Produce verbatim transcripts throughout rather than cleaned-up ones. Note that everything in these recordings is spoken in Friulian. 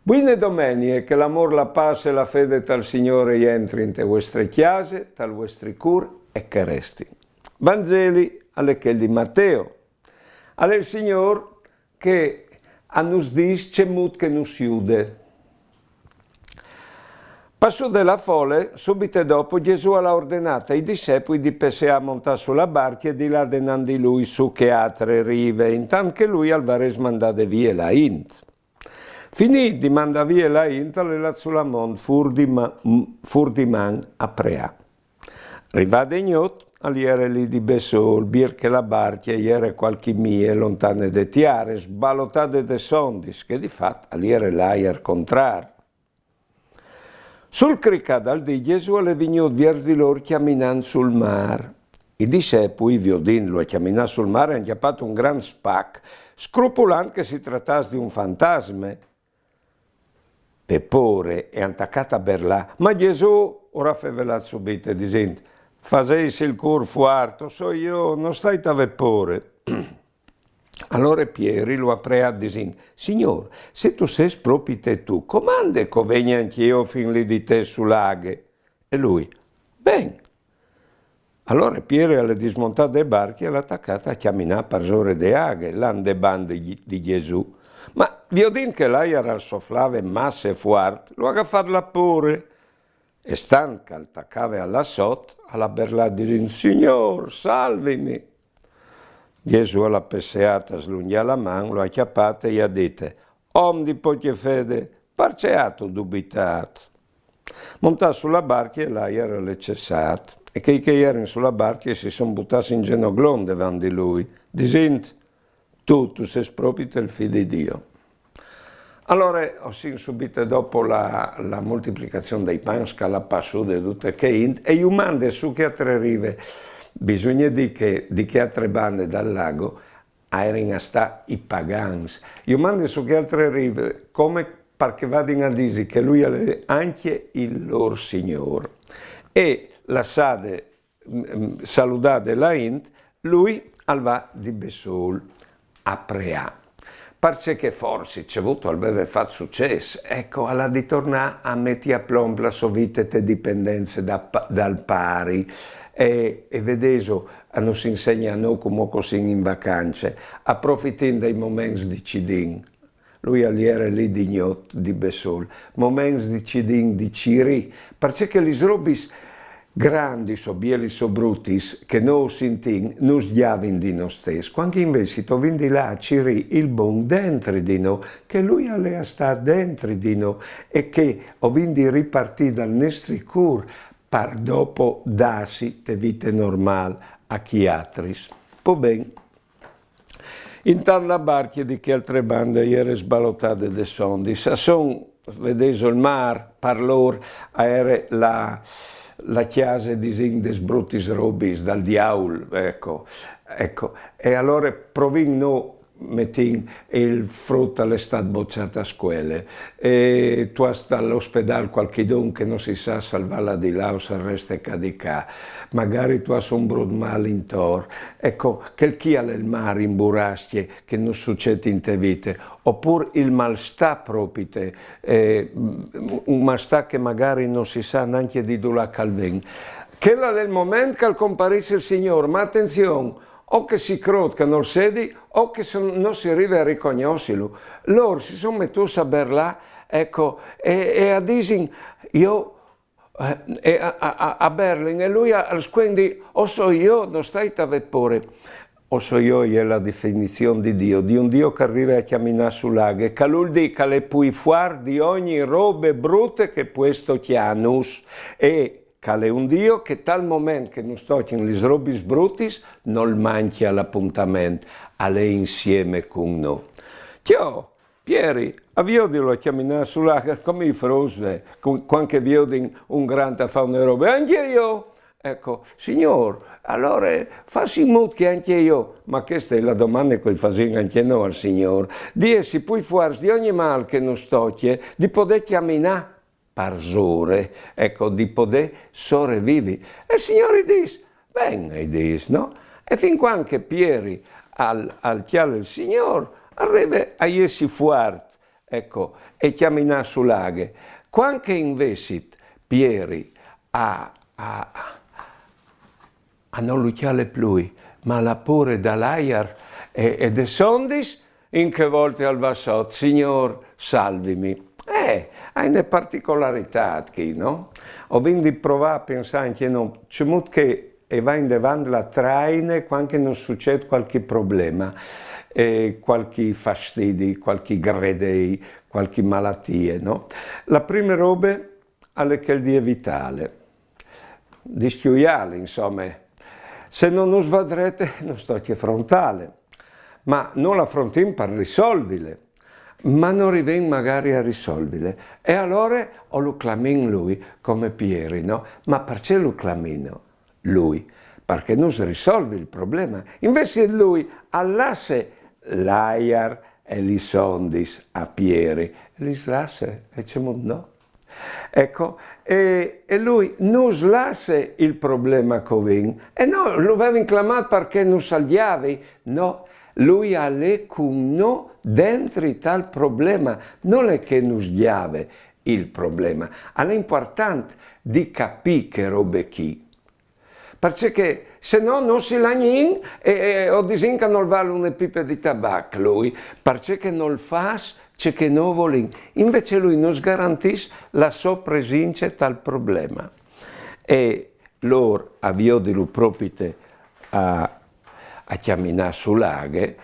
Buine domenie, che l'amôr, la pâs e la fede tal Signôr i jentri inte vuestre cjase, tal vuestri cûr e che resti. Vangeli al è chel di Mateo. Al è il Signôr che a nus dîs cemût che nus jude. Passude la fole, subite dopo Jesù al à ordenât ai dissepui di pesseâ, montâ su la barcje e di lâ denant di lui su chê altre rive, intant che lui al varès mandade vie la int. Finît di mandâ vie la int, al è lât sul mont fûr di ma-, fûr di man a preâ. Rivade gnot, al jere li di bessôl, bier che la barcje e jere cualchi mie lontane de tiare, sbalotade des ondis, che di fat al jere l'aiar contrar. Sul cricâ dal dì Jesù al è vignût viers di lôr cjaminant sul mâr. I dissepui, viodintlu a cjaminâ sul mâr, a àn cjapât un grant spac, scrupulant che si tratàs di un fantasme. Pe pôre a àn tacât a berlâ, ma Jesù ur à fevelât subite, disint: «Fasêsi il cûr fuart, o soi jo, no stait a vê pôre.» Alore Pieri lu à preât disint: «Signôr, se tu sês propite tu, comande che o vegni ancje jo fin li di te su la aghe.» E lui: «Ben.» Alore Pieri al è dismontât de barcje e al à tacât a cjaminâ parsore de aghe, là indevant di, di Jesù. Ma viodint che l'aiar al soflave masse fuart, lu à gafât la pôre. E stant che al tacave a lâ sot, al à berlât disint: «Signôr, salvimi!» Jesù al à pesseât a slungjâ la man, lu à cjapât e i à dite: «Om di pocje fede, parcè âstu dubitât?» Montât su la barcje, l'aiar al è cessât, e chei che a jerin su la barcje si son butâts in zenoglon devant di lui, disint: «Tu, tu sês propite il Fi di Dio.» Alore o sin subite dopo la, la moltiplicazion dai pans, che al à passude dute chê int, e ju mande su chê altre rive. Bisugne dî che di chê altre bande dal lago a jerin a stâ i pagans. Ju mande su chê altre rive, come par che vadin a dîsi che lui al è ancje il lôr Signôr. E lassade, mm, saludade la int, lui al va di bessôl a preâ. Parcè che forsit, cevût, al veve fat sucès, eco, al à di tornâ a meti a plomp la sô vite te dipendence da pa-, dal Pari. E, e vedêso, a nus insegna a nô cumò che o sin in vacance, aprofitìn dai moments di cidin. Lui al jere li di gnot, di bessôl, moments di cidin, di cirî, parcè che lis robis grandis, o bielis o brutis, che nô o sintìn, nus gjavin di nô stes. Cuant che invezit o vin di lâ a cirî il bon dentri di nô, che lui al è a stâ dentri di nô, e che o vin di ripartî dal nestri cûr, par dopo dâsi te vite normâl a chei altris. Po ben. Intant la barcje di chê altre bande e jere sbalotade des ondis. A son, vedêso, il mâr, par lôr, a jere la, la cjase, disìn, des brutis robis, dal diaul, eco, eco. E alore provìn nô, metìn, il frut al è stât bocjât a scuele, e tu âs tal ospedâl cualchidun che no si sa se al va là di là o se al reste ca di ca, magari tu âs un brut mâl intor. Eco, chel chi al è il mâr in burascje che nus sucêt inte vite, opûr il malstâ propite, eh, un malstâ che magari no si sa nancje di dulà che al ven. Chel al è il moment che al comparìs il Signôr, ma atenzion, o che si crôt che nol sedi, o che se no si rive a ricognossilu. Lôr si son metûts a berlâ, eco, e, e a disin: «Jo», eh, e a, a, a, a berlin, e lui a, al scuendi: «O soi jo, no stait a vê pôre.» «O soi jo» e je la definizion di Dio, di un Dio che al rive a cjaminâ su la aghe, che al vûl dî che al è plui fuart di ogni robe brute che puesto cjanus, e che al è un Dio che tal moment che nus tocjin lis robis brutis nol mancje l'apontament, al è insiemi cun nô. Cjo, Pieri, a viodilu a cjaminâ su la aghe come i fruts, eh, cu-, cuant che a viodin un grant a fâ une robe, ancje jo! Eco, Signôr, alore fâs in mût che ancje jo, ma cheste e je la domande che o fasìn ancje nô al Signôr, di jessi plui fuarts di ogni mâl che nus tocje, di podê cjaminâ parsore, eco, di podê sorevivi. E il Signôr i dîs: «Ben», i dîs, no? E fin cuant che Pieri al, al cjale il Signôr, al rive a jessi fuart. Ecco, e cjaminâ su la aghe. Cuant che invezit Pieri a, a, a no lu cjale plui, ma al à pôre dal aiar e, e des ondis, in chê volte al va sot: «Signôr, salvimi.» Eh, e je une particolaritât chi, no? O vin di provâ a pensâ ancje nô, cemût che e va indevant la traine cuant che nus sucêt cualchi probleme, eh, cualchi fastidi, cualchi gredei, cualchi malatie, no? La prime robe al è chel di evitâle, di scjuiâle, insome. Se no nus va drete, nus tocje frontâle. Ma no le frontìn par risolvile, ma no rivìn magari a risolvile. E alore o lu clamìn lui, come Pieri, no? Ma parcè lu clamìn lui? Parcè nus risolvi il probleme. Invezit lui al lasse l'aiar e lis ondis a Pieri. Lis lasse, e cemût no? Ecco, e, e lui nus lasse il probleme che o vin. E nô lu vevin clamât parcè nus al gjave? No, lui al è cun nô dentri tal probleme, nol è che nus gjave il probleme. Al è impuartant di capî chê robe chi. Parcè che se no nô si lagnìn e, e o disìn che nol vâl une pipe di tabac lui, parcè che nol fâs ce che nô volìn. Invezit lui nus garantìs la sô presince tal probleme. E lôr a viodilu propite a, a cjaminâ su la aghe,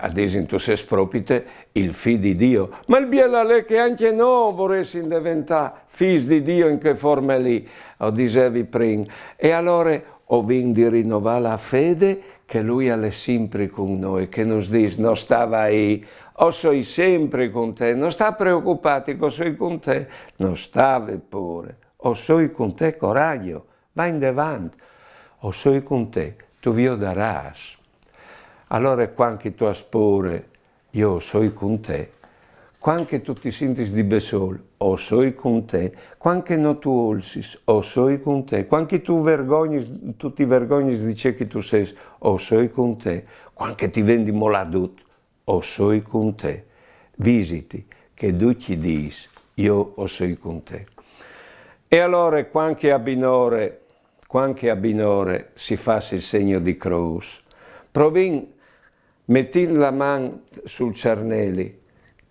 a disin: «Tu sês propite il Fi di Diu.» «Ma il biel al è che ancje nô o voressin deventâ fîs di Diu in chê forme li», o disevi prin. E alore o vin di rinovâ la fede che lui al è simpri cun nô, che nus dîs: «No sta vaî, o soi simpri cun te, no sta preocupâti che o soi cun te, no sta vê pôre, o soi cun te, coragjo, va indevant, o soi cun te, tu viodarâs.» Alore, cuant che tu âs pôre, jo o soi cun te. Cuant che tu ti sintis di bessôl, o soi cun te. Cuant che no tu olsis, o soi cun te. Cuant che tu vergognis, tu ti vergognis di ce che tu sês, o soi cun te. Cuant che ti ven di molâ dut, o soi cun te. Visiti che ducj i dîs jo o soi cun te. E alore, cuant che a binore, cuant che a binore si fâs il segno di crôs, provìn, metint la man sul cjarneli,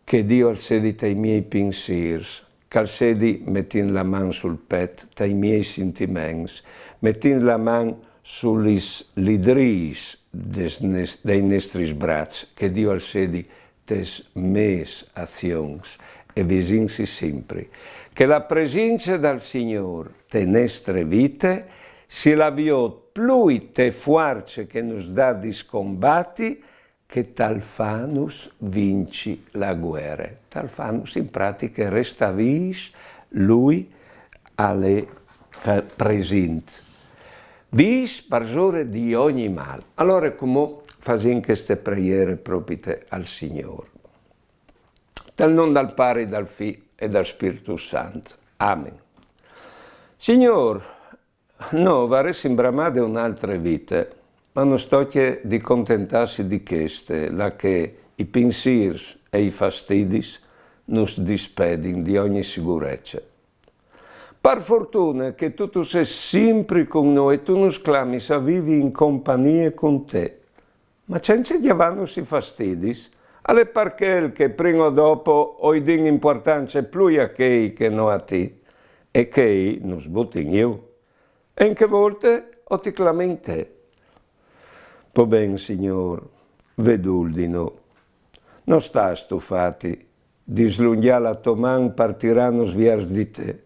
che Diu al sedi tai miei pinsîrs, che al sedi, metint la man sul pet, tai miei sintiments, metint la man su lis lidrîs des nes-, dai nestris braçs, che Diu al sedi tes mês azions e visins simpri. Che la presince dal Signôr te nestre vite si la viôt plui te fuarce che nus dà di scombati che tal fânus vinci la guere. Tal fânus, in pratiche, restâ vîfs, lui al è pre-, presint. Vîfs parsore di ogni mâl. Alore, cumò fasìn cheste preiere propite al Signôr. Tal non dal Pari, dal Fi e dal Spirtu Sant. Amen. Signôr, nô o varessin bramade une altre vite, ma nus tocje di contentâsi di cheste, là che i pinsîrs e i fastidis nus dispedin di ogni sigurece. Par fortune che tu, tu sês simpri cun nô e tu nus clamis a vivi in compagnie cun te. Ma cence gjavânus i fastidis, al è par chel che prin o dopo o i din impuartance plui a chei che no a ti, e chei nus butin jù. E in chê volte o ti clamìn te. Po ben, Signôr, vedûl di nô. No sta stufâti di slungjâ la tô man par tirânus viers di te.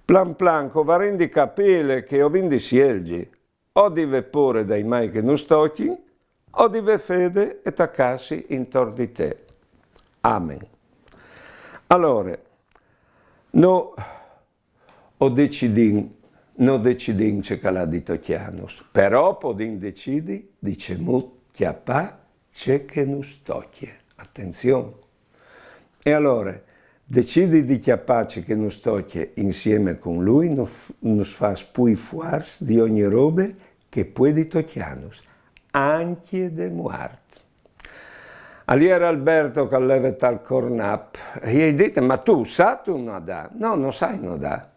Plan plan, che o varìn di capîle, che o vin di sielzi, o di vê pôre dai mâi che nus tocjin, o di vê fede e tacâsi intor di te. Amen. Alore, nô o decidìn, nô o decidìn ce che al à di tocjânus, però o podìn decidi di cemût cjapâ ce che nus tocje. Atenzion! E alore, decidi di cjapâ ce che nus tocje insiemi cun lui nus, nus fâs plui fuarts di ogni robe che e puedi tocjânus, ancje de muart. Al jere Alberto che al leve tal cornap e i ai dite: "Ma tu sâstu nodâ?" "No, no sai nodâ."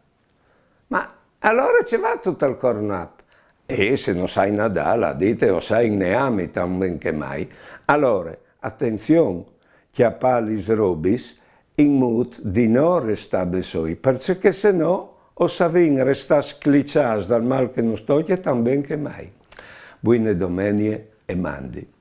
"Ma alore ce vâstu tal cornap?" "Eh, se no sai nodâ", al à dite, "o sai neami tan ben che mai." Alore, atenzion, cjapâ lis robis in mût di no restâ bessôi, parcè che se no o savìn restâ scliçâts dal mâl che nus tocje tan ben che mai. Buine domenie e mandi.